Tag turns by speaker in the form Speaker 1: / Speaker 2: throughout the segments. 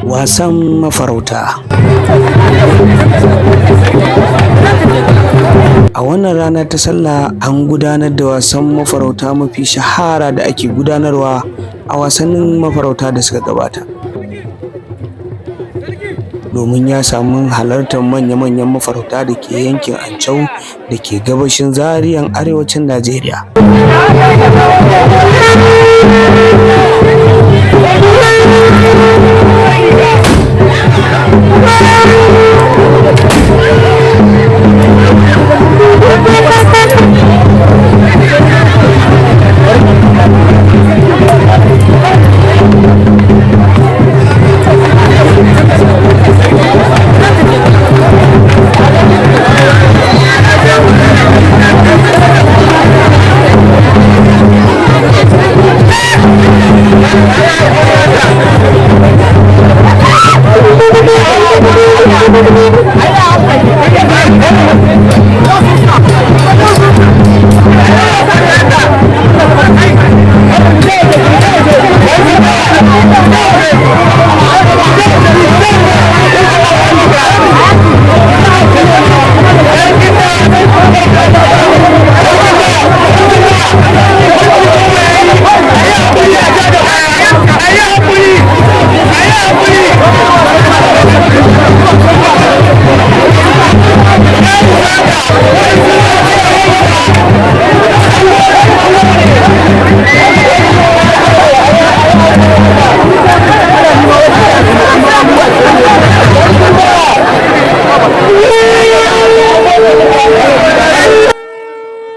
Speaker 1: Wasan mafarauta. A wannan rana ta sallah an gudanar da wasan mafarauta mafi shahara da ake gudanarwa a wasannin mafarauta da suka gabata. Domin ya samu halartar manya-manyan mafarauta da ke yankin Ancau da ke gabashin Zariyan arewacin Najeriya.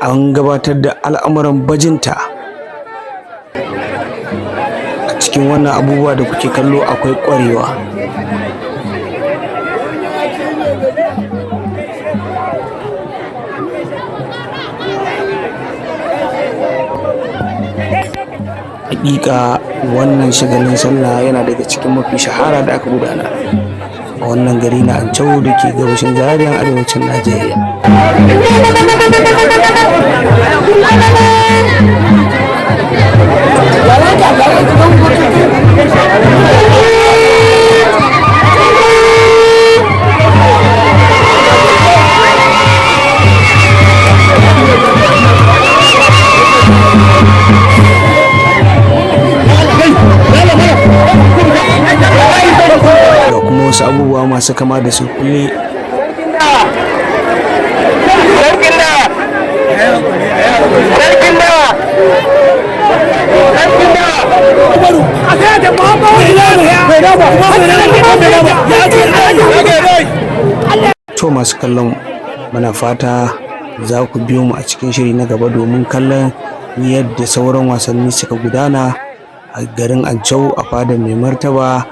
Speaker 1: An gabatar da al'amuran bajinta a cikin wannan abubuwa da kuke kallo, akwai ƙwarewa. Haƙiƙa wannan shagalin sallah yana daga cikin mafi shahara da aka gudana a wannan gari na Ancau da ke gabashin Zariyan arewacin Najeriya. Ga kuma wasu abubuwa masu kama da surkulle.
Speaker 2: Sarkin dawa! Sarkin dawa! Sarkin dawa!
Speaker 1: To masu kallon, muna fata za ku biyo mu a cikin shiri na gaba domin kallon yadda sauran wasanni suka gudana a garin Ancau a fadar mai martaba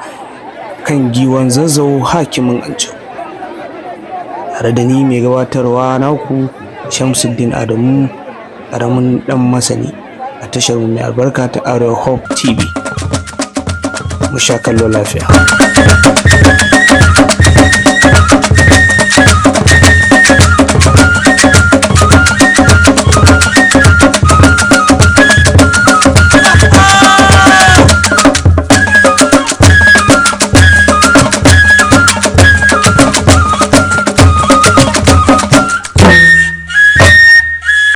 Speaker 1: kan giwan Zazzau, hakimin Ancau. Tare da ni mai gabatarwa naku, Shamsuddin Adamu, ƙaramin ɗan masani, a tashar mai albarka ta Arewa Hope TV. Mu sha kallo lafiya.